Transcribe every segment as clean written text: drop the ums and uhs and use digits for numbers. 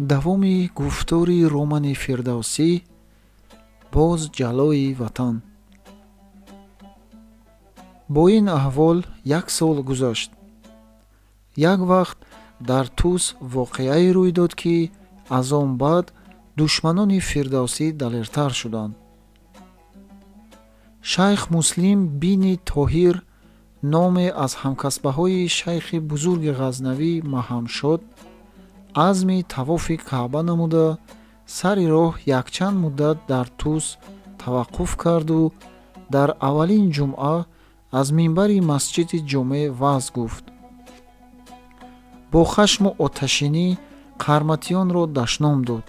Давоми гуфтори романи Фирдавсӣ «Боз ҷалои ватан». Бо ин аҳвол як сол гузашт. Як вақт дар Тус воқеае рӯй дод, ки аз он баъд душманони Фирдавсӣ далертар шуданд. Шайх Муслим бини Тоҳир, номе аз ҳамкасбаҳои шайхи бузурги Ғазнавӣ Маҳамшод, азми тавофи Каъба намуда, сари роҳ якчанд муддат дар Тус таваққуф карду дар аввалин ҷумъа аз минбари масҷиди ҷомеъ ваъз гуфт. Бо хашму оташинӣ қарматиёнро дашном дод,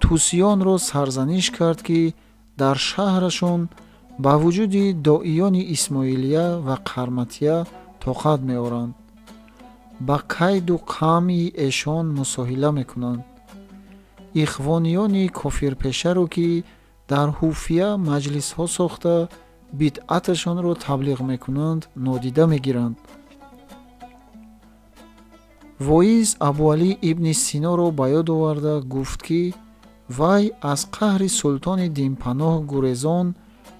тусиёнро сарзаниш кард, ки дар шаҳрашон ба вуҷуди доиёни исмоилия ва қарматия тоқат меоранд, ба кайду қамъи эшон мусоҳила мекунанд, ихвониёни кофирпешаро, ки дар ҳуфия маҷлисҳо сохта, бидъаташонро таблиғ мекунанд, нодида мегиранд. Воиз Абуалӣ ибни Синоро ба ёд оварда гуфт, ки вай аз қаҳри султони динпаноҳ гурезон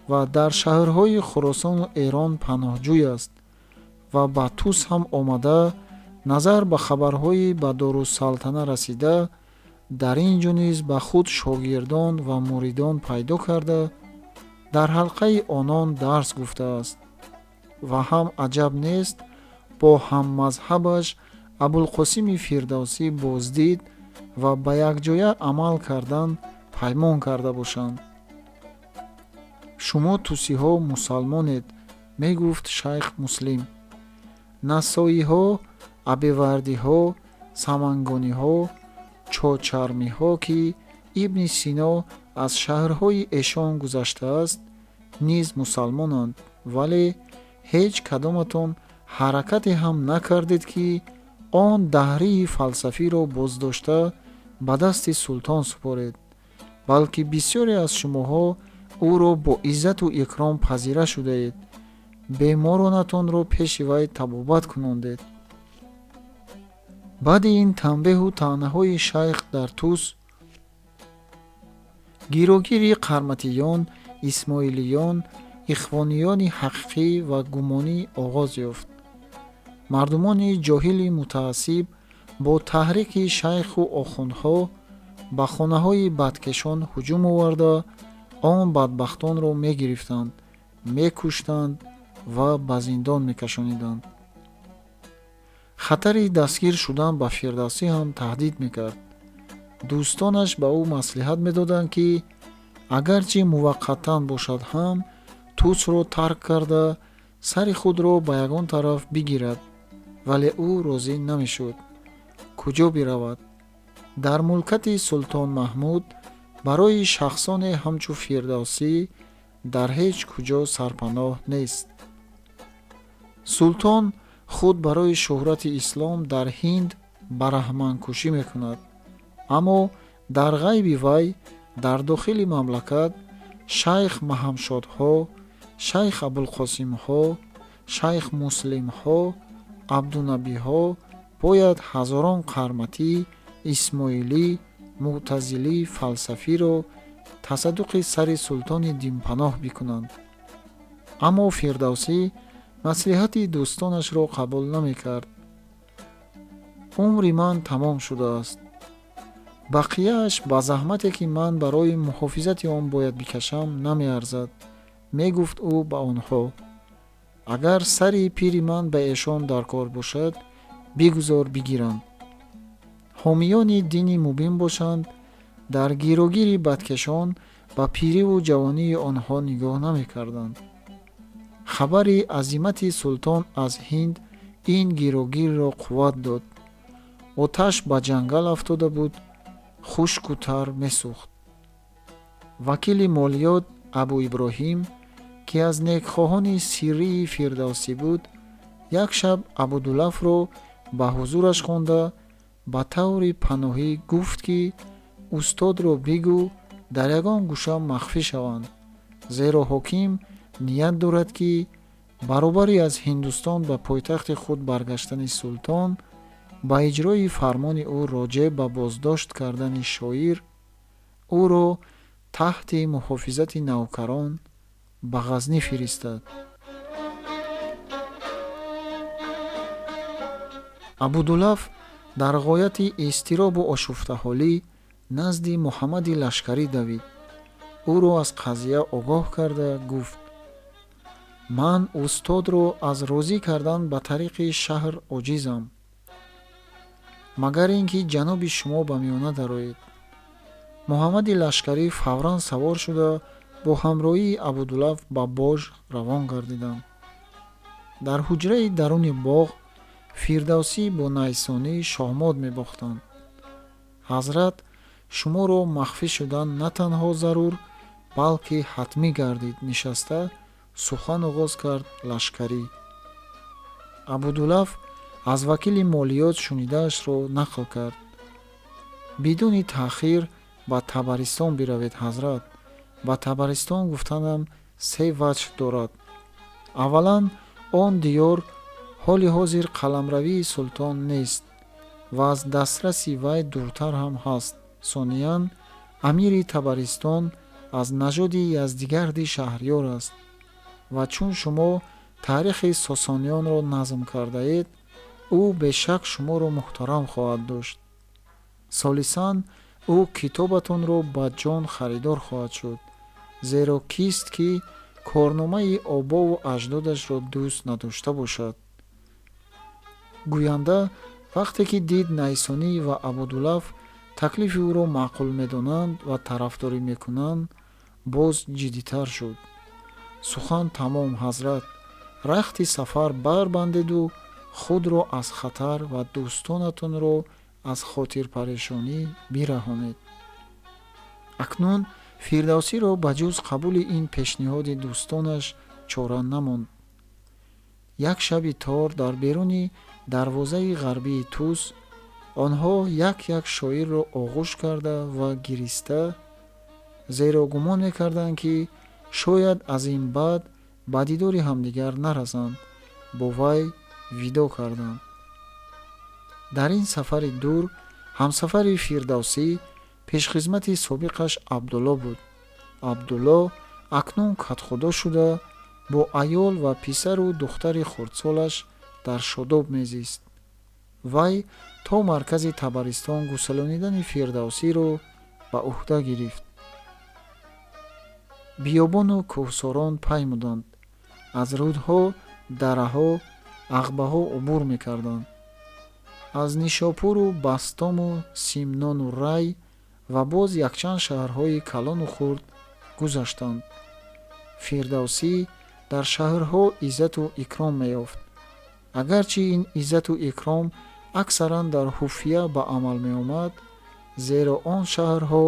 ва дар шаҳрҳои Хуросону Эрон паноҳҷӯй аст ва ба Тус ҳам омада, назар ба хабарҳои ба Дорусалтана расида, дар ин ҷо низ ба худ шогирдон ва муридон пайдо карда, дар ҳалқаи онон дарс гуфтааст ва ҳам аҷаб нест бо ҳаммазҳабаш Абулқосими Фирдавсӣ боздид ва ба якҷоя амал кардан паймон карда бошанд. «Шумо тусиҳо мусалмонед, – мегуфт шайх Муслим. – Насоиҳо, абевардиҳо, самангониҳо, чочармиҳо, ки Ибни Сино аз шаҳрҳои эшон гузаштааст, низ мусалмонанд, вале ҳеҷ кадоматон ҳаракате ҳам накардед, ки он даҳрии фалсафиро боздошта, ба дасти султон супоред, балки бисёре аз шумоҳо ӯро бо иззату икром пазира шудаед, беморонатонро пеши вай табобат кунондед». Баъди ин танбеҳу таънаҳои шайх дар Тус гирогири қарматиён, исмоилиён, ихвониёни ҳақиқӣ ва гумонӣ оғоз ёфт. Мардумони ҷоҳили мутаассиб бо таҳрики шайху охундҳо ба хонаҳои бадкешон ҳуҷум оварда, он бадбахтонро мегирифтанд, мекуштанд ва ба зиндон мекашониданд. Хатари дастгир шудан ба Фирдавсӣ ҳам таҳдид мекард. Дӯстонаш ба ӯ маслиҳат медоданд, ки агарчи муваққатан бошад ҳам, Тусро тарк карда, сари худро ба ягон тараф бигирад, вале ӯ розӣ намешуд. Куҷо биравад? Дар мулкати султон Маҳмуд барои шахсоне ҳамчу Фирдавсӣ дар ҳеҷ куҷо сарпаноҳ нест. Султон худ барои шӯҳрати ислом дар Ҳинд бараҳманкушӣ мекунад, аммо дар ғайби вай дар дохили мамлакат шайх Маҳамшодҳо, шайх Абулқосимҳо, шайх Муслимҳо, Абдунабиҳо бояд ҳазорон қарматӣ, исмоилӣ, мӯътазилӣ, фалсафиро тасаддуқи сари султони динпаноҳ бикунанд. Аммо Фирдавсӣ маслиҳати дӯстонашро қабул намекард. «Умри ман тамом шудааст. Бақияаш ба заҳмате, ки ман барои муҳофизати он бояд бикашам, намеарзад», – мегуфт ӯ ба онҳо. «Агар сари пири ман ба эшон дар кор бошад, бигузор бигиранд. Ҳомиёни дини мубин бошанд, дар гирогири бадкешон ба пириву ҷавонии онҳо нигоҳ намекарданд». Хабари азимати султон аз Ҳинд ин гирогирро қувват дод. Оташ ба ҷангал афтода буд, хушку тар месӯхт. Вакили молиёт Абу Иброҳим, ки аз некхоҳони сиррии Фирдавсӣ буд, як шаб Абудулафро ба ҳузураш хонда, ба таври паноҳӣ гуфт, ки устодро бигӯ дар ягон гӯша махфӣ шаванд, зеро ҳоким ният дорад, ки баробари аз Ҳиндустон ба пойтахти худ баргаштани султон ба иҷрои фармони ӯ роҷеъ ба боздошт кардани шоир ӯро таҳти муҳофизати навкарон ба Ғазнӣ фиристад. Абудулаф дар ғояти изтиробу ошуфтаҳолӣ назди Муҳаммади Лашкарӣ давид. Ӯро аз қазия огоҳ карда гуфт: ман устодро аз розӣ кардан ба тариқи шаҳр оҷизам, магар ин ки ҷаноби шумо ба миёна дароед. Муҳаммади Лашкарӣ фавран савор шуда бо ҳамроҳии Абудулаф ба Бож равон гардиданд. Дар ҳуҷраи даруни боғ Фирдавсӣ бо Найсонӣ шоҳмот мебохтанд. Ҳазрат, шуморо махфӣ шудан на танҳо зарур, балки ҳатмӣ гардид, нишаста сухан оғоз кард Лашкарӣ. Абудулаф аз вакили молиёт шунидаашро нақл кард. Бидуни таъхир ба Табаристон биравед, ҳазрат. Ба Табаристон гуфтанам се ваҷҳ дорад. Аввалан, он диёр ҳоли ҳозир қаламравии султон нест ва аз дастраси вай дуртар ҳам ҳаст. Сониян, амири Табаристон аз нажоди Яздигарди Шаҳриёр аст ва чун шумо таърихи сосониёнро назм кардаед, ӯ бешак шуморо муҳтарам хоҳад дошт. Солисан, ӯ китобатонро ба ҷон харидор хоҳад шуд, зеро кист ки корномаи обову аҷдодашро дӯст надошта бошад. Гӯянда вақте ки дид Найсонӣ ва Абудулаф таклифи ӯро маъқул медонанд ва тарафдорӣ мекунанд, боз ҷиддитар шуд. Сухан тамом, ҳазрат. Рахти сафар барбандеду худро аз хатар ва дӯстонатонро аз хотирпарешонӣ бираҳонед. Акнун Фирдавсиро ба ҷуз қабули ин пешниҳоди дӯстонаш чора намонд. Як шаби тор дар беруни дарвозаи ғарбии Тус онҳо як-як шоирро оғӯш карда ва гириста, зеро гумон мекарданд, ки шояд аз ин баъд ба дидори ҳамдигар нарасанд, бо вай видо карданд. Дар ин сафари дур ҳамсафари Фирдавсӣ пешхизмати собиқаш Абдулло буд. Абдулло акнун катхудо шуда бо аёл ва писару духтари хурдсолаш дар Шодоб мезист. Вай то маркази Табаристон гуселонидани Фирдавсиро ба ӯҳда гирифт. Биёбону кӯҳсорон паймуданд, аз рӯдҳо, дараҳо, ағбаҳо убур мекарданд. Аз Нишопуру Бастому Симнону Рай ва боз якчанд шаҳрҳои калону хурд гузаштанд. Фирдавсӣ дар шаҳрҳо иззату икром меёфт. Агарчи ин иззату икром аксаран дар ҳуфия ба амал меомад, зеро он шаҳрҳо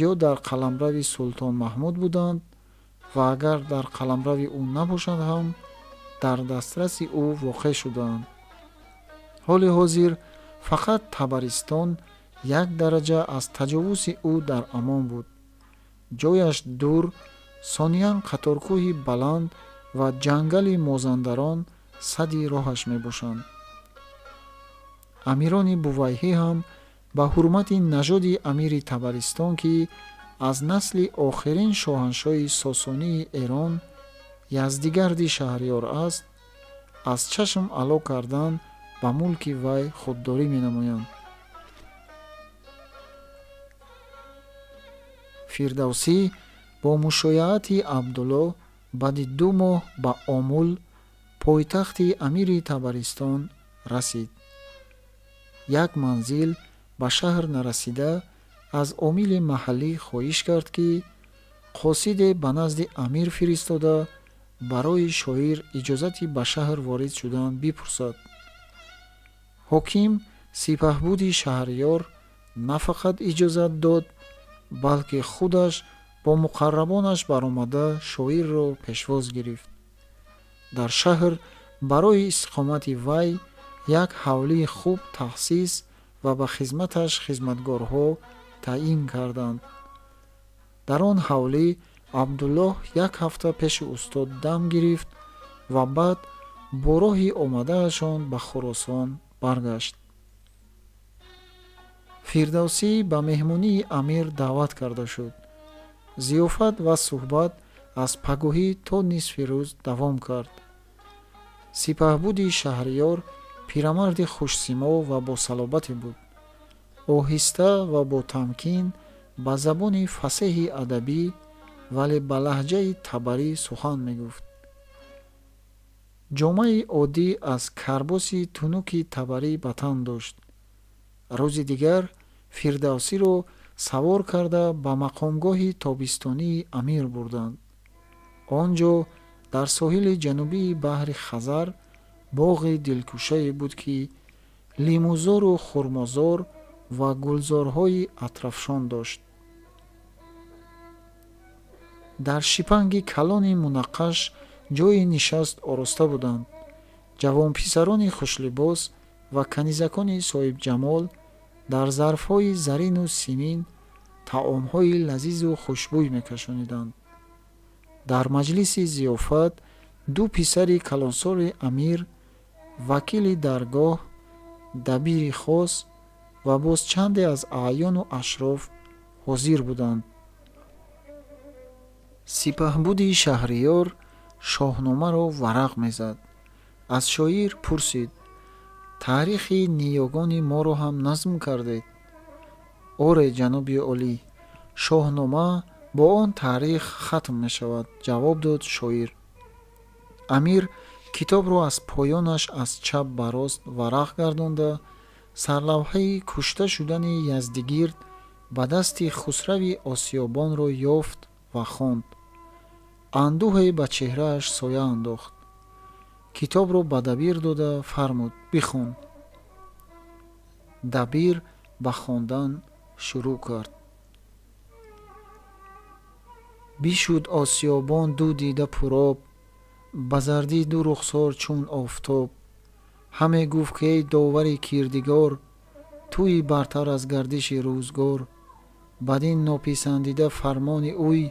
ё дар қаламрави Султон Маҳмуд буданд ва агар дар қаламрави ӯ набошанд ҳам дар дастраси ӯ воқеъ шудаанд. Ҳоли ҳозир фақат Табаристон як дараҷа аз таҷовузи ӯ дар амон буд. Ҷояш дур, сониян қаторкӯҳи баланд ва ҷангали Мозандарон сади роҳаш мебошанд. Амирони Бувайҳӣ ҳам ба ҳурмати нажоди амири Табаристон, ки аз насли охирин шоҳаншоҳи Сосонии Эрон Яздигарди Шаҳриёр аст, аз чашм ало кардан ба мулки вай худдорӣ менамоянд. Фирдавсӣ бо мушояати Абдулло баъди 2 моҳ ба Омул, пойтахти амири Табаристон, расид. Як манзил ба шаҳр нарасида аз омили маҳаллӣ хоҳиш кард, ки қосиде ба назди амир фиристода барои шоир иҷозати ба шаҳр ворид шудан бипурсад. Ҳоким сипаҳбуди Шаҳриёр на фақат иҷозат дод, балки худаш бо муқаррабонаш баромада шоирро пешвоз гирифт. Дар шаҳр барои истиқомати вай як ҳавлии хуб таъсис ва ба хизматаш хизматгорҳо таъин карданд. Дар он ҳавлӣ Абдуллоҳ як ҳафта пеши устод дам гирифт ва баъд бо роҳи омадаашон ба Хуросон баргашт. Фирдавсӣ ба меҳмонии амир даъват карда шуд. Зиёфат ва суҳбат аз пагоҳӣ то нисфи рӯз давом кард. Сипаҳбуди Шаҳриёр пирамарди хушсимо ва босалобате буд. Оҳиста ва бо тамкин ба забони фасеҳи адабӣ, вале ба лаҳҷаи табарӣ сухан мегуфт. Ҷомаи оддӣ аз карбоси тунуки табарӣ ба тан дошт. Рӯзи дигар Фирдавсиро савор карда ба мақомгоҳи тобистонии амир бурданд. Он ҷо дар соҳили ҷанубии баҳри Хазар боғи дилкушае буд, ки лимӯзору хурмозор ва гулзорҳои атрафшон дошт. Дар шипанги калони мунаққаш ҷойи нишаст ороста буданд. Ҷавонписарони хушлибос ва канизакони соҳибҷамол дар зарфҳои зарину симин таомҳои лазизу хушбӯй мекашониданд. Дар маҷлиси зиёфат ду писари калонсоли амир, вакили даргоҳ, дабири хос ва боз чанде аз аъёну ашроф ҳозир буданд. Сипаҳбуди Шаҳриёр шоҳномаро варақ мезад. Аз шоир пурсид: таърихи ниёгони моро ҳам назм кардед? Оре, ҷаноби олӣ, шоҳнома бо он таърих хатм мешавад, ҷавоб дод шоир. Амир китобро аз поёнаш аз чап ба рост варақ гардонда, сарлавҳаи кушта шудани Яздигирд ба дасти Хусрави Осиёбонро ёфт ва хонд. Андӯҳе ба чеҳрааш соя андохт. Китобро ба дабир дода фармуд: бихон. Дабир ба хондан шурӯъ кард. Бишуд Осиёбон ду дида пуроб, ба зардӣ ду рухсор чун офтоб. Ҳаме гуфт, ки эй довари кирдигор, туи бартар аз гардиши рӯзгор, бадин нописандида фармони ӯй,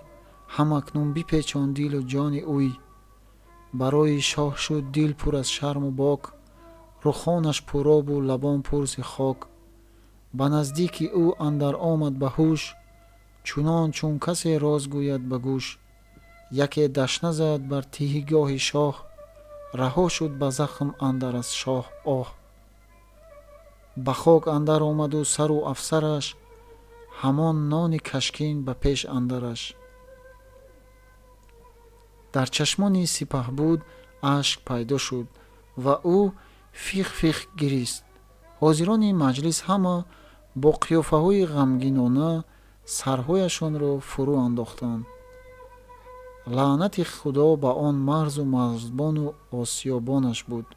ҳамакнун бипечон дилу ҷони ӯй. Барои шоҳ шуд дил пур аз шарму бок, рухонаш пуробу лабон пур зи хок. Ба наздики ӯ андар омад ба ҳуш, чунон чун касе роз гӯяд ба гӯш. Яке дашна зад бар тиҳигоҳи шоҳ, раҳо шуд ба захм андар аз шоҳ оҳ. Ба хок андар омаду сару афсараш, ҳамон нони кашкин ба пеш андараш. Дар чашмони сипаҳбуд ашк пайдо шуд ва ӯ фих-фих гирист. Ҳозирони маҷлис ҳама бо қиёфаҳои ғамгинона сарҳояшонро фурӯ андохтанд. Лаънати Худо ба он марзу марзбону осиёбонаш буд.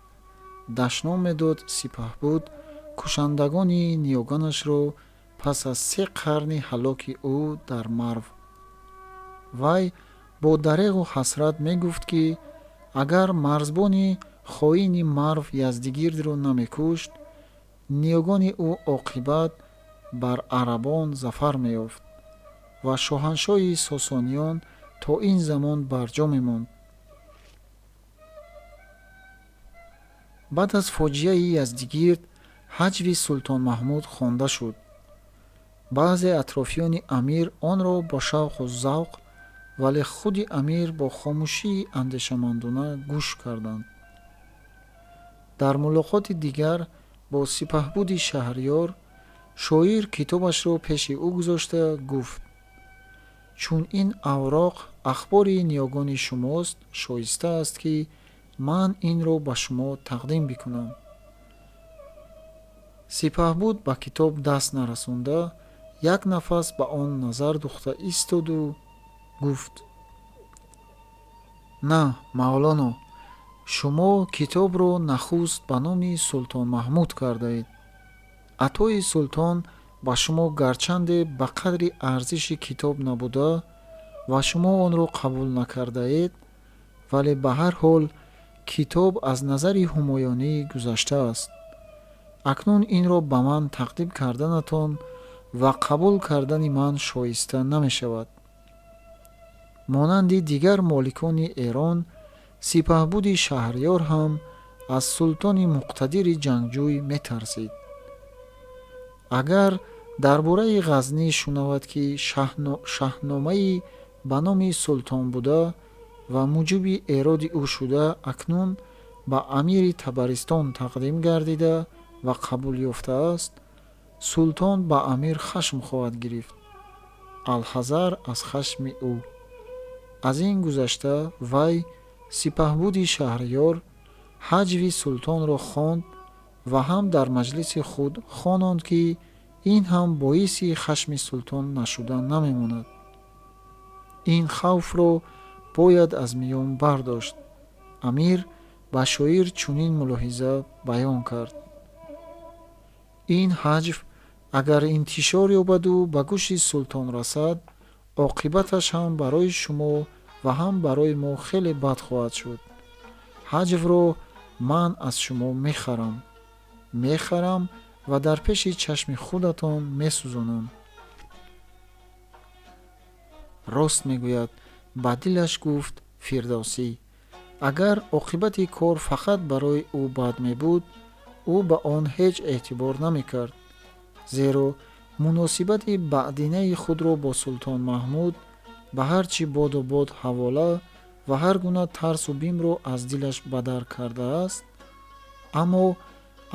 Дашном медод сипаҳбуд кушандагони ниёганашро пас аз се қарни ҳалоки ӯ дар Марв. Вай бо дареғу ҳасрат мегуфт, ки агар марзбони хоини Марв Яздигирдро намекушт, ниёгони ӯ оқибат бар арабон зафар меёфт ва шоҳаншоҳии Сосониён то ин замон барҷо мемонд. Баъд аз фоҷиаи Яздигирд ҳаҷви Султон Маҳмуд хонда шуд. Баъзе атрофиёни амир онро бо шавқу завқ, вале худи амир бо хомӯшии андешамандона гӯш карданд. Дар мулоқоти дигар бо сипаҳбуди Шаҳриёр шоир китобашро пеши ӯ гузошта гуфт: чун ин авроқ ахбори ниёгони шумост, шоиста аст, ки ман инро ба шумо тақдим бикунам. Сипаҳбуд ба китоб даст нарасонда, як нафас ба он назар духта истоду гуфт: на, мавлоно, шумо китобро нахуст ба номи Султон Маҳмуд кардаед. Атои султон ба шумо гарчанде ба қадри арзиши китоб набуда ва шумо онро қабул накардаед, вале ба ҳар ҳол китоб аз назари ҳумоюнӣ гузаштааст. Акнун инро ба ман тақдим карданатон ва қабул кардани ман шоиста намешавад. Монанди дигар моликони Эрон, сипаҳбуди Шаҳриёр ҳам аз султони муқтадири ҷангҷӯй метарсид. Агар Дар бораи Ғазнӣ шунавад, ки шаҳномаи ба номи султон буда ва муҷиби эроди ӯ шуда, акнун ба амири Табаристон тақдим гардида ва қабул ёфтааст, султон ба амир хашм хоҳад гирифт. Алҳазар аз хашми ӯ. Аз ин гузашта вай сипаҳбуди Шаҳриёр ҳаҷви султонро хонд ва ҳам дар маҷлиси худ хононд, ки ин ҳам боиси хашми султон нашуда намемонад. Ин хавфро бояд аз миён бардошт. Амир ба шоир чунин мулоҳиза баён кард: ин ҳаҷв агар интишор ёбаду ба гӯши султон расад, оқибаташ ҳам барои шумо ва ҳам барои мо хеле бад хоҳад шуд. Ҳаҷвро ман аз шумо мехарам, мехарам ва дар пеши чашми худатон месӯзонам. Рост мегӯяд, ба дилаш гуфт Фирдавсӣ. Агар оқибати кор фақат барои ӯ бад мебуд, ӯ ба он ҳеҷ эътибор намекард, зеро муносибати баъдинаи худро бо султон Маҳмуд ба ҳар чӣ боду бод ҳавола ва ҳар гуна тарсу бимро аз дилаш бадар кардааст. Аммо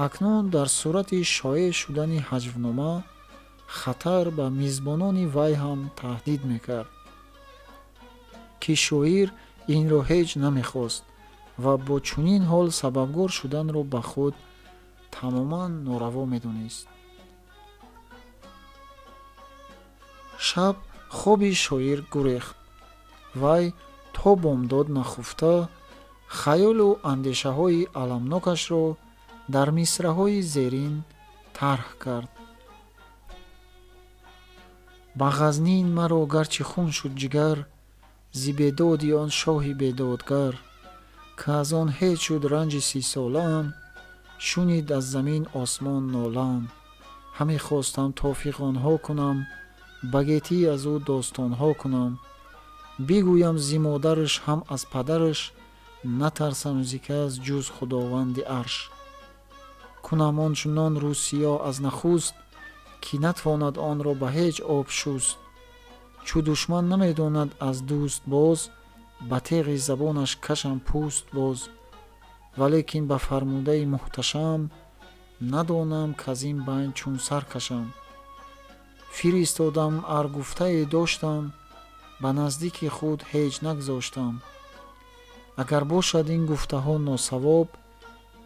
акнун дар сурати шоеъ шудани ҳаҷвнома хатар ба мизбонони вай ҳам таҳдид мекард, ки шоир инро ҳеҷ намехост ва бо чунин ҳол сабабгор шуданро ба худ тамоман нораво медонист. Шаб хоби шоир гурехт. Вай то бомдод нахуфта хаёлу андешаҳои аламнокашро дар мисраҳои зерин тарҳ кард. Ба Ғазнин маро гарчи хун шуд ҷигар, зи бедоди он шоҳи бедодгар, ки аз он ҳеҷ шуд ранҷи сисолаам, шунид аз замин осмон нолаам. Ҳаме хостам то фиғонҳо кунам, ба гетӣ аз ӯ достонҳо кунам. Бигӯям зи модараш ҳам аз падараш, натарсам зи кас ҷуз Худованди арш. Кунам он чунон рӯсиё аз нахуст, ки натвонад онро ба ҳеҷ об шуст. Чу душман намедонад аз дӯст боз, ба теғи забонаш кашам пӯст боз. Валекин ба фармудаи муҳташам, надонам каз ин байн чун сар кашам. Фиристодам ар гуфтае доштам, ба наздики худ ҳеҷ нагзоштам. Агар бошад ин гуфтаҳо носавоб,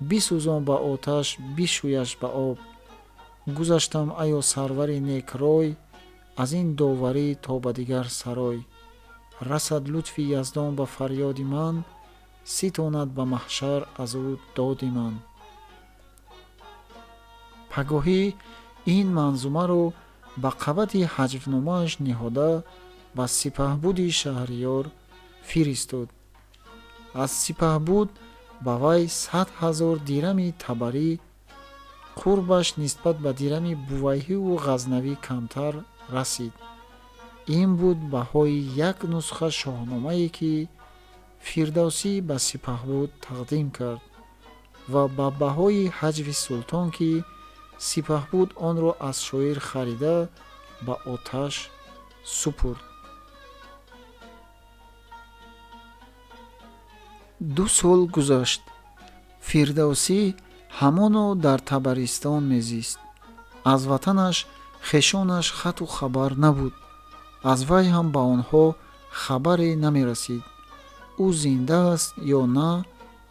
бисӯзон ба оташ, бишӯяш ба об. Гузаштам айё сарвари некрой, аз ин доварӣ то ба дигар сарой. Расад лутфи Яздон ба фарёди ман, ситонад ба маҳшар аз ӯ доди ман. Пагоҳӣ ин манзумаро ба қабати ҳаҷвномааш ниҳода ба сипаҳбуди Шаҳриёр фиристод. Аз сипаҳбуд ба вай 100 000 дирами табарӣ, қурбаш нисбат ба дирами Бувайҳиву Ғазнавӣ камтар расид. Ин буд баҳои як нусха шоҳномае, ки Фирдавсӣ ба сипаҳбуд тақдим кард ва ба баҳои ҳаҷви султон, ки сипаҳбуд онро аз шоир харида ба оташ супурд. 2 сол гузашт. Фирдавсӣ ҳамоно дар Табаристон мезист. Аз ватанаш хешонаш хату хабар набуд. Аз вай ҳам ба онҳо хабаре намерасид. Ӯ зинда аст ё на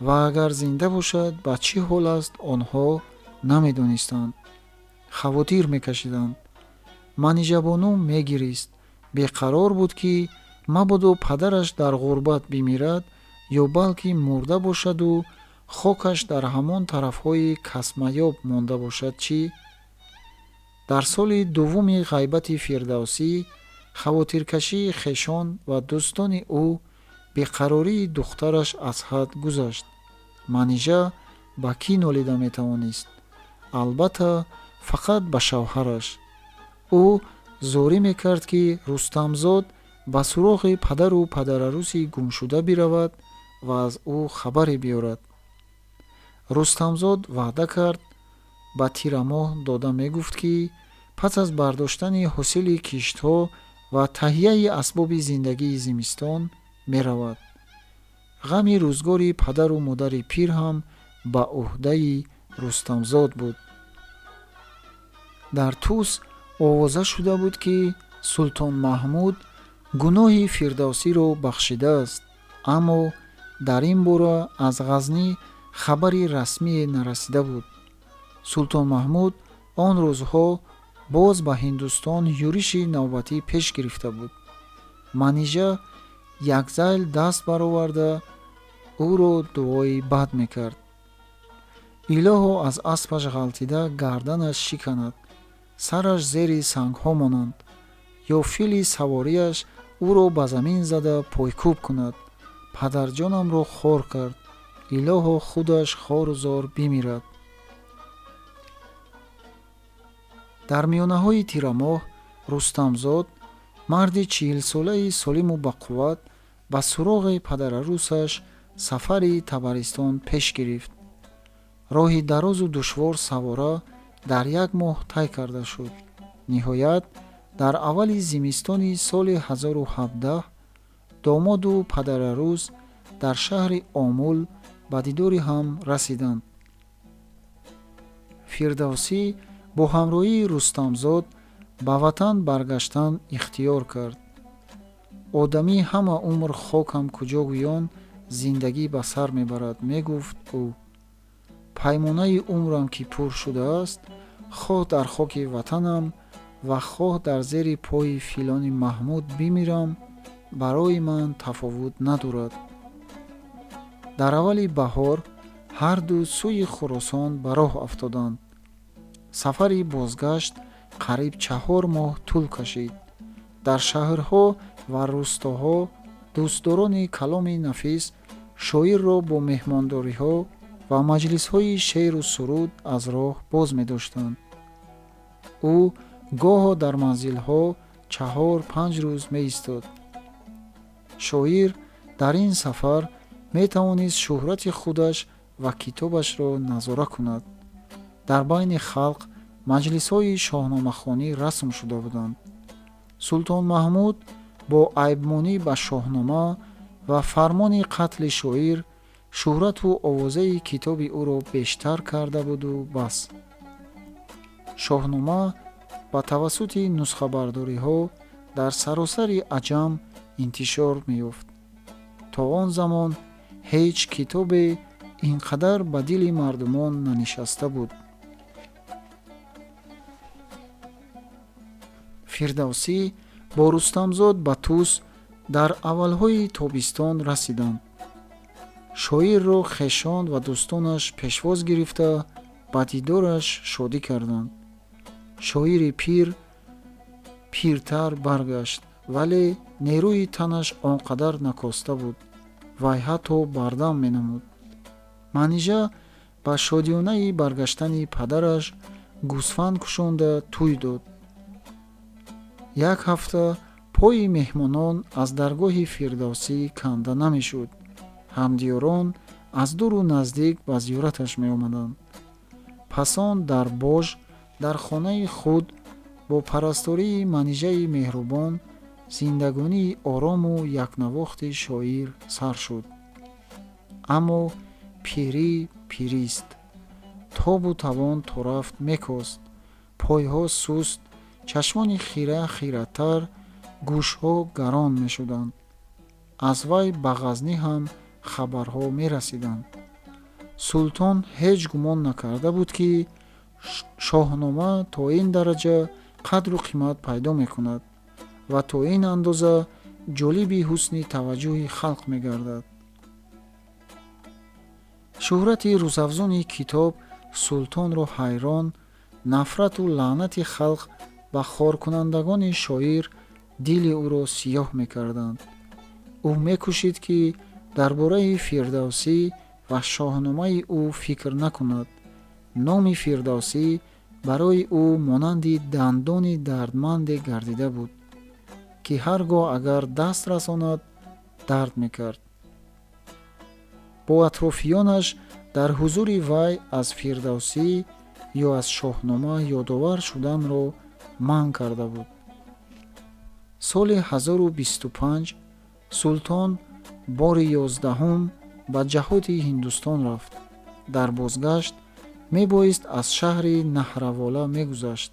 ва агар зинда бошад ба чӣ ҳол аст, онҳо намедонистанд. Хавотир мекашиданд. Манижабону мегирист. Беқарор буд, ки мабодо падараш дар ғурбат бимирад ё балки мурда бошаду хокаш дар ҳамон тарафҳои касмаёб монда бошад чӣ? Дар соли дуввуми ғайбати Фирдавсӣ хавотиркашии хешон ва дӯстони ӯ, беқарории духтараш аз ҳад гузашт. Манижа ба кӣ нолида метавонист? Албатта, фақат ба шавҳараш. Ӯ зорӣ мекард, ки Рустамзод ба суроғи падару падараруси гумшуда биравад ва аз ӯ хабаре биёрад. Рустамзод ваъда кард, ба тирамоҳ дода мегуфт, ки Пас аз бардоштани ҳосили киштҳо ва таҳияи асбоби зиндагии зимистон меравад. Ғами рӯзгори падару модари пир ҳам ба ӯҳдаи Рустамзод буд. Дар Тус овоза шуда буд, ки Султон Маҳмуд гуноҳи Фирдавсиро бахшидааст, аммо дар ин бора аз Ғазнӣ хабари расмие нарасида буд. Султон Маҳмуд он рӯзҳо боз ба Ҳиндустон юриши навбатӣ пеш гирифта буд. Манижа якзайл даст бароварда ӯро дуои бад мекард. Илоҳо аз аспаш ғалтида гарданаш шиканад, сараш зери сангҳо монанд, ё фили саворияш ӯро ба замин зада пойкӯб кунад. Падарҷонамро хор кард, илоҳо худаш хору зор бимирад. Дар миёнаҳои тирамоҳ Рустамзод, марди 40-солаи солиму бақувват, ба суроғи падарарӯсаш сафари Табаристон пеш гирифт. Роҳи дарозу душвор савора дар як моҳ тай карда шуд. Ниҳоят, дар аввали зимистони соли 1017 домоду падарарӯс дар шаҳри Омул ба дидори ҳам расиданд. Фирдавсӣ бо ҳамроҳии Рустамзод ба ватан баргаштан ихтиёр кард. Одамӣ ҳама умр хокам куҷо гӯён зиндагӣ ба сар мебарад, мегуфт ӯ. Паймонаи умрам ки пур шудааст, хоҳ дар хоки ватанам ва хоҳ дар зери пои филони Маҳмуд бимирам, барои ман тафовут надорад. Дар аввали баҳор ҳарду сӯи Хуросон ба роҳ афтоданд. Сафари бозгашт қариб 4 моҳ тӯл кашид. Дар шаҳрҳо ва рӯстоҳо дӯстдорони каломи нафис шоирро бо меҳмондориҳо ва маҷлисҳои шеъру суруд аз роҳ боз медоштанд. Ӯ гоҳо дар манзилҳо 4-5 рӯз меистод. Шоир дар ин сафар метавонист шӯҳрати худаш ва китобашро назора кунад. Дар байни халқ маҷлисҳои шоҳномахонӣ расм шуда буданд. Султон Маҳмуд бо айбмонӣ ба шоҳнома ва фармони қатли шоир шӯҳрату овозаи китоби ӯро бештар карда буду бас. Шоҳнома ба тавассути нусхабардориҳо дар саросари аҷам интишор меёфт. То он замон ҳеҷ китобе ин қадар ба дили мардумон нанишаста буд. Фирдавсӣ бо Рустамзод ба Тус дар аввалҳои тобистон расиданд. Шоирро хешон ва дӯстонаш пешвоз гирифта ба дидораш шодӣ карданд. Шоири пир пиртар баргашт, вале нерӯи танаш он қадар накоста буд. Вай ҳатто бардам менамуд. Манижа ба шодиёнаи баргаштани падараш гӯсфанд кушонда тӯй дод. Як ҳафта пои меҳмонон аз даргоҳи Фирдавсӣ канда намешуд. Ҳамдиёрон аз дуру наздик ба зиёраташ меомаданд. Пас он дар Бож, дар хонаи худ бо парастории Манижаи меҳрубон зиндагонии орому якнавохти шоир сар шуд. Аммо пирӣ пирист. Тобу тавон торафт мекост, пойҳо суст, чашмони хира хиратар, гӯшҳо гарон мешуданд. Аз вай ба Ғазнӣ ҳам хабарҳо мерасиданд. Султон ҳеҷ гумон накарда буд, ки шоҳнома то ин дараҷа қадру қимат пайдо мекунад ва то ин андоза ҷолиби ҳусни таваҷҷӯҳи халқ мегардад. Шӯҳрати рӯзафзуни китоб султонро ҳайрон, нафрату лаънати халқ ба хоркунандагони шоир дили ӯро сиёҳ мекарданд. Ӯ мекӯшид, ки дар бораи Фирдавсӣ ва шоҳномаи ӯ фикр накунад. Номи Фирдавсӣ барои ӯ монанди дандони дардманде гардида буд, ки ҳар гоҳ агар даст расонад, дард мекард. Бо атрофиёнаш дар ҳузури вай аз Фирдавсӣ ё аз шоҳнома ёдовар шуданро манъ карда буд. Соли 1025 султон бори 11-ум ба ҷаҳоти Ҳиндустон рафт. Дар бозгашт мебоист аз шаҳри Наҳравола мегузашт.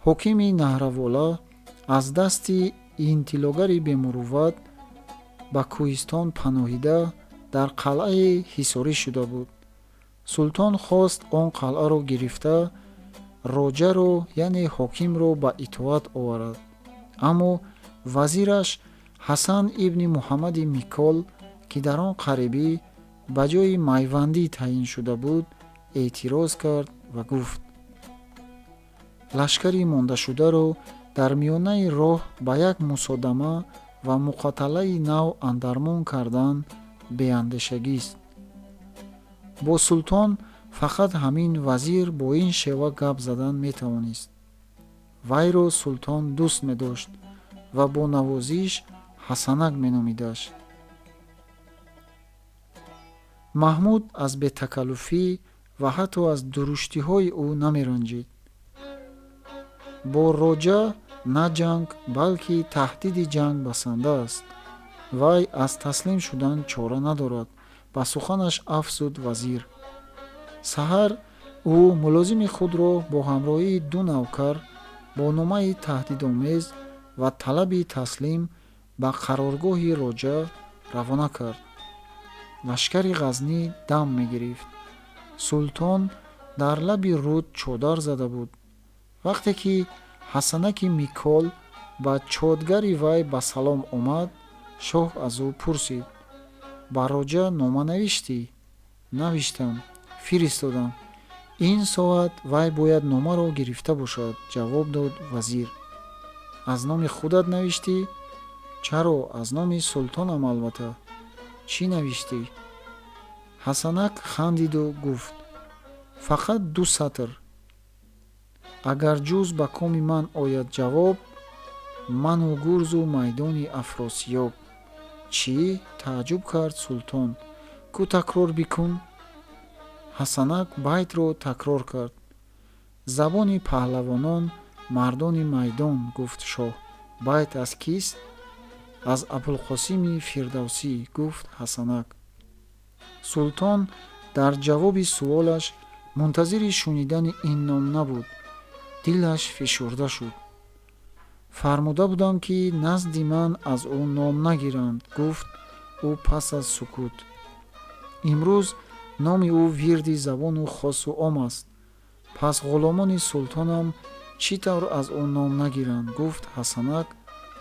Ҳокими Наҳравола аз дасти интилогари бемурувват ба кӯҳистон паноҳида дар қалъае ҳисорӣ шуда буд. Султон хост он қалъаро гирифта, роҷаро, яъне ҳокимро ба итоат оварад. Аммо вазираш Ҳасан ибни Муҳаммади Микол, ки дар он қарибӣ ба ҷои майвандӣ таъин шуда буд, эътироз кард ва гуфт: лашкари мондашударо дар миёнаи роҳ ба як мусодама ва муқоталаи нав андармон кардан беандешагист. Бо султон фақат ҳамин вазир бо ин шева гап задан метавонист. Вайро султон дӯст медошт ва бо навозиш Ҳасанак меномидаш. Маҳмуд аз бетакаллуфӣ ва ҳатто аз дуруштиҳои ӯ намеранҷид. Бо роҷа на ҷанг, балки таҳдиди ҷанг басанда аст. Вай аз таслим шудан чора надорад, ба суханаш афзуд вазир. Саҳар ӯ мулозими худро бо ҳамроҳии ду навкар бо номаи таҳдидомез ва талаби таслим ба қароргоҳи роҷа равона кард. Лашкари Ғазнӣ дам мегирифт. Султон дар лаби руд чодар зада буд. Вақте ки Ҳасанаки Микол ба чодгари вай ба салом омад, шоҳ аз ӯ пурсид: ба роҷа нома навиштӣ? Навиштам, фиристодам. Ин соат вай бояд номаро гирифта бошад, ҷавоб дод вазир. Аз номи худат навиштӣ? Чаро, аз номи султонам албатта. Чӣ навиштӣ? Ҳасанак хандиду гуфт: фақат ду сатр. Агар ҷуз ба коми ман ояд ҷавоб, ману гурзу майдони Афросиёб. Чӣ? Тааҷҷуб кард султон. Ку такрор бикун. Ҳасанак байтро такрор кард. Забони паҳлавонон, мардони майдон, гуфт шоҳ. Байт аз кист? Аз Абулқосими Фирдавсӣ, гуфт Ҳасанак. Султон дар ҷавоби суолаш мунтазири шунидани ин ном набуд. Дилаш фишурда шуд. Фармуда будам, ки назди ман аз ӯ ном нагиранд, гуфт ӯ пас аз сукут. Имрӯз номи ӯ вирди забону хосу ом аст. Пас ғуломони султонам чӣ тавр аз ӯ ном нагиранд, гуфт Ҳасанак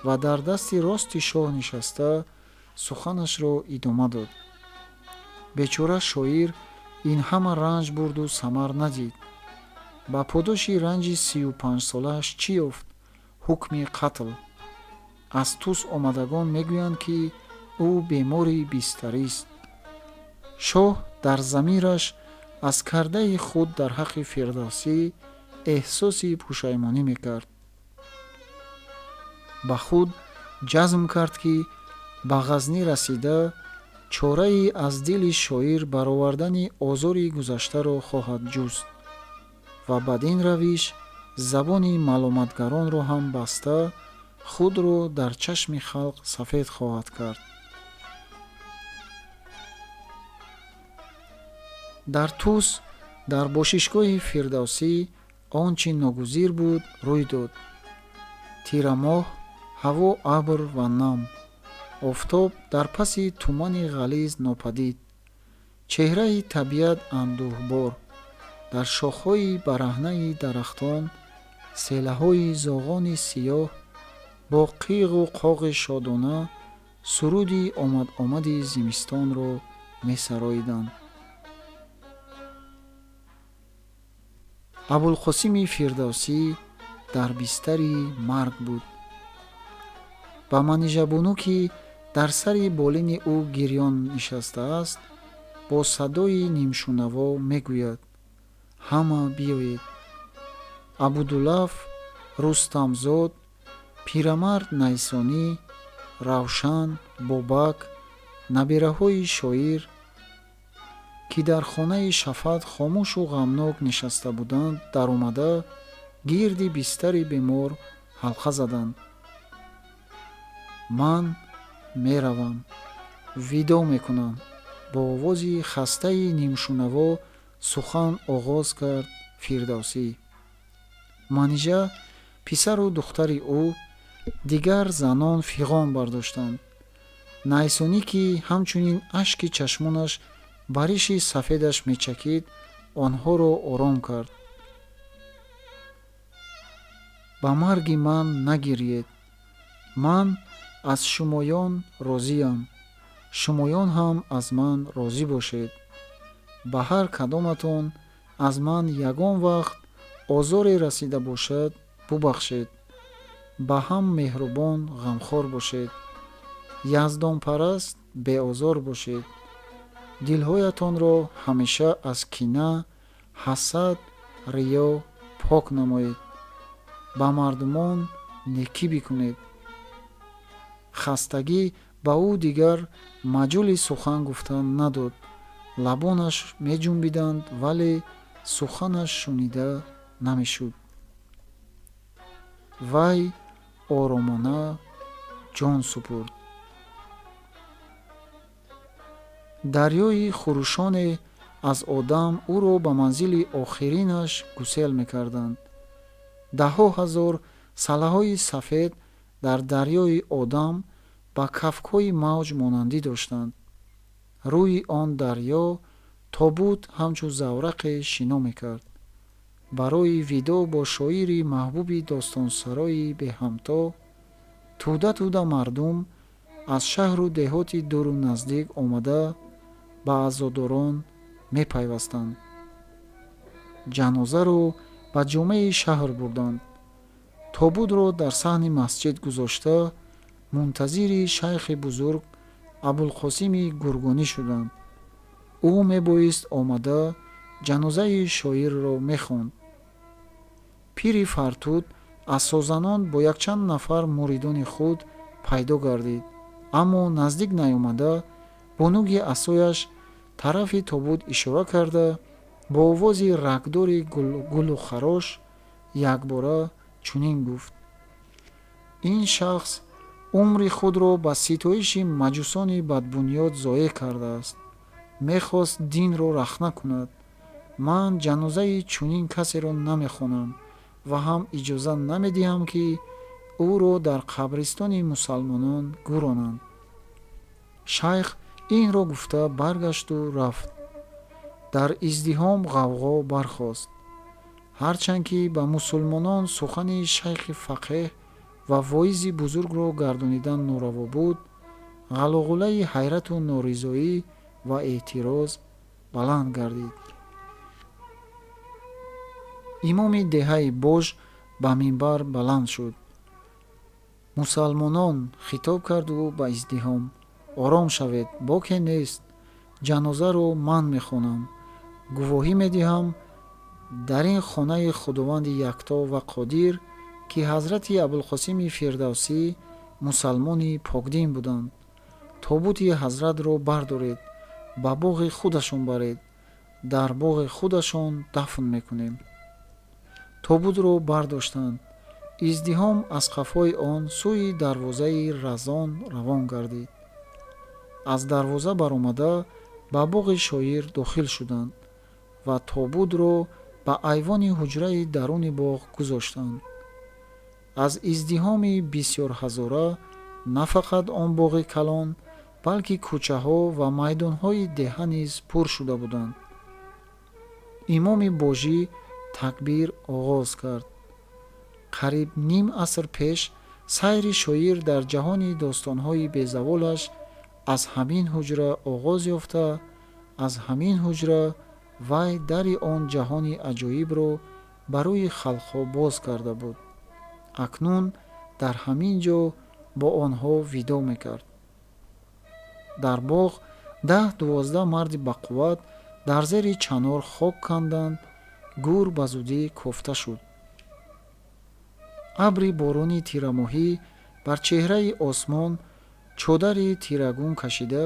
ва дар дасти рости шоҳ нишаста суханашро идома дод. Бечора шоир ин ҳама ранҷ бурду самар надид. Ба подоши ранҷи 35-солааш чӣ ёфт? Ҳукми қатл. Аз Тус омадагон мегӯянд, ки ӯ бемори бистарист. Шоҳ дар замираш аз кардаи худ дар ҳаққи Фирдавсӣ эҳсоси пушаймонӣ мекард. Ба худ ҷазм кард, ки ба Ғазнӣ расида чораи аз дили шоир баровардани озори гузаштаро хоҳад ҷуст ва бадин равиш забони маломатгаронро ҳам баста худро дар чашми халқ сафед хоҳад кард. Дар Тус, дар бошишгоҳи Фирдавсӣ он чӣ ногузир буд рӯй дод. Тирамоҳ, ҳаво абр ва нам, офтоб дар паси тумани ғализ нопадид, чеҳраи табиат андӯҳбор, дар шохҳои бараҳнаи дарахтон селаҳои зоғони сиёҳ бо қиғу қоғи шодона суруди омад-омади зимистонро месароиданд. Абулқосими Фирдавсӣ дар бистари марг буд. Ба Манижабону, ки дар сари болини ӯ гирён нишастааст, бо садои нимшунаво мегӯяд: ҳама биёед. Абудулаф, Рустамзод, пирамард Найсонӣ, Равшан, Бобак, набираҳои шоир, ки дар хонаи шафат хомӯшу ғамнок нишаста буданд, даромада Гирди бистари бемор ҳалқа заданд. Ман меравам, видоъ мекунам, бо овози хастаи нимшунаво сухан оғоз кард Фирдавсӣ. Манижа, писару духтари ӯ, дигар занон фиғон бардоштанд. Найсонӣ, ки ҳамчунин ашки чашмонаш ба риши сафедаш мечакид, онҳоро ором кард. Ба марги ман нагирьед. Ман аз шумоён розиям, шумоён ҳам аз ман розӣ бошед. Ба ҳар кадоматон аз ман ягон вақт озоре расида бошад, бубахшед. Ба ҳам меҳрубон, ғамхор бошед. Яздонпараст, беозор бошед. Дилҳоятонро ҳамеша аз кина, ҳасад, риё пок намоед. Ба мардумон некӣ бикунед. Хастагӣ ба ӯ дигар маҷоли сухан гуфтан надод. Лабонаш меҷунбиданд, вале суханаш шунида намешуд. Вай оромона ҷон супурд. Дарёи хурӯшоне аз одам ӯро ба манзили охиринаш гусел мекарданд. Даҳҳо ҳазор салаҳои сафед дар дарёи одам ба кафкҳои мавҷ монандӣ доштанд. Рӯи он дарё тобут ҳамчун заврақе шино мекард. Барои видоъ бо шоири маҳбуби достонсарои беҳамто тӯда-тӯда мардум аз шаҳру деҳоти дуру наздик омада ба азодорон мепайвастанд. Ҷанозаро ба ҷомеи шаҳр бурданд. Тобутро дар саҳни масҷид гузошта, мунтазири шайхи бузург Абулқосими Гургонӣ шуданд. Ӯ мебоист омада ҷанозаи шоирро мехонд. Пири фартуд аз созанон бо якчанд нафар муридони худ пайдо гардид, аммо наздик наёмада бо нуги асояш тарафи тобут ишора карда, бо овози рагдори гулу харош якбора чунин гуфт: ин шахс умри худро ба ситоиши маҷусони бадбунёд зоеъ кардааст. Мехост динро рахна кунад. Ман ҷанозаи чунин касеро намехонам ва ҳам иҷоза намедиҳам, ки ӯро дар қабристони мусалмонон гӯронанд. Шайх инро гуфта баргашту рафт. Дар издиҳом ғавғо бархост. Ҳарчанд ки ба мусулмонон сухани шайхи фақеҳ ва воизи бузургро гардонидан нораво буд, ғалоғулаи ҳайрату норизоӣ ва эътироз баланд гардид. Имоми деҳаи Бож ба минбар баланд шуд. Мусалмонон, хитоб кард ӯ ба издиҳом, ором шавед, боке нест, ҷанозаро ман мехонам. Гувоҳӣ медиҳам дар ин хонаи Худованди якто ва қодир, ки ҳазрати Абулқосими Фирдавсӣ мусалмони покдин буданд. Тобути ҳазратро бардоред, ба боғи худашон баред, дар боғи худашон дафн мекунем. Тобутро бардоштанд. Издиҳом аз қафои он сӯи дарвозаи Разон равон гардид. Аз дарвоза баромада ба боғи шоир дохил шуданд ва тобутро ба айвони ҳуҷраи даруни боғ гузоштанд. Аз издиҳоми бисёрҳазора на фақат он боғи калон, балки кӯчаҳо ва майдонҳои деҳа низ пур шуда буданд. Имоми божӣ такбир оғоз кард. Қариб ним аср пеш сайри шоир дар ҷаҳони достонҳои безаволаш аз ҳамин ҳуҷра оғоз ёфта, аз ҳамин ҳуҷра вай дари он ҷаҳони аҷоибро ба рӯи халқҳо боз карда буд. Акнун дар ҳамин ҷо бо онҳо видоъ мекард. Дар боғ 10-12 марди бақувват дар зери чанор хок канданд. Гӯр ба зудӣ кофта шуд. Абри борони тирамоҳӣ бар чеҳраи осмон чодари тирагун кашида,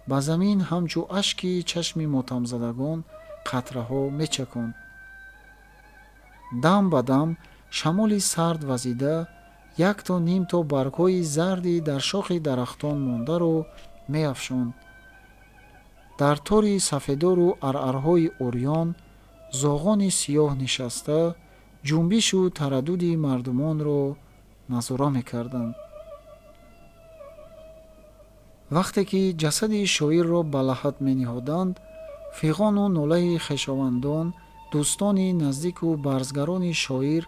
ба замин ҳамчу ашки чашми мотамзадагон қатраҳо мечаконд. Дам ба дам Шамоли сард вазида якто нимто баргҳои зарди дар шохи дарахтон мондаро меафшонд. Дар тори сафедору аръарҳои урён зоғони сиёҳ нишаста, ҷунбишу тараддуди мардумонро назора мекарданд. Вақте ки ҷасади шоирро ба лаҳд мениҳоданд, фиғону нолаи хешовандон, дӯстони наздику барзгарони шоир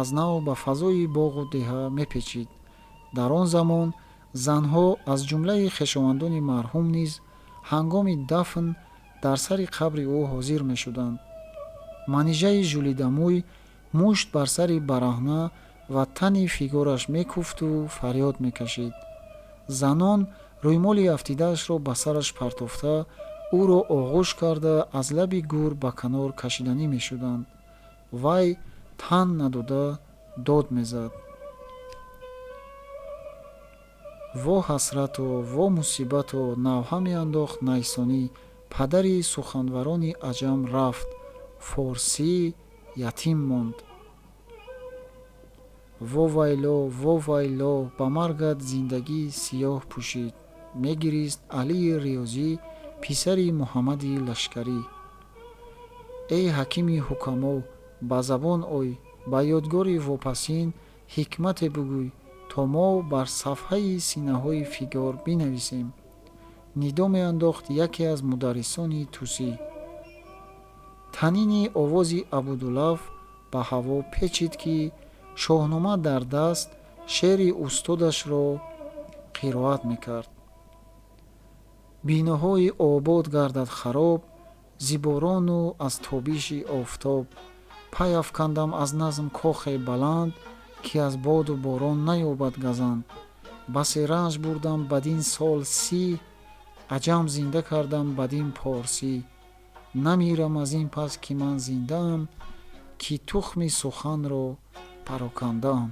аз нав ба фазои боғу деҳа мепечид. Дар он замон занҳо, аз ҷумлаи хешовандони марҳум низ, ҳангоми дафн дар сари қабри ӯ ҳозир мешуданд. Манижаи жулидамӯй мушт бар сари бараҳна ва тани фигораш мекуфту фарёд мекашид. Занон рӯймоли афтидаашро ба сараш партофта, ӯро оғӯш карда, аз лаби гӯр ба канор кашиданӣ мешуданд. Вай тан надода дод мезад: «Во ҳасрато, во мусибато!» Навҳа меандохт Найсонӣ: «Падари суханварони аҷам рафт, форсӣ ятим монд». «Во вайло, во вайло, ба маргат зиндагӣ сиёҳ пӯшид!» мегирист Алии Риёзӣ, писари Муҳаммади Лашкарӣ. «Эй ҳакими ҳукамо, ба забон ой, ба ёдгори вопасин ҳикмате бугӯй, то мо бар сафҳаи синаҳои фигор бинависем», нидо меандохт яке аз мударрисони тусӣ. Танини овози Абудулаф ба ҳаво печид, ки Шоҳнома дар даст шеъри устодашро қироат мекард: «Биноҳои обод гардад хароб зи борону аз тобиши офтоб. Пай афкандам аз назм кохе баланд, ки аз боду борон наёбад газанд. Басе ранҷ бурдам бадин сол 30, аҷам зинда кардам бадин порсӣ. Намирам аз ин пас, ки ман зиндаам, ки тухми суханро парокандаам».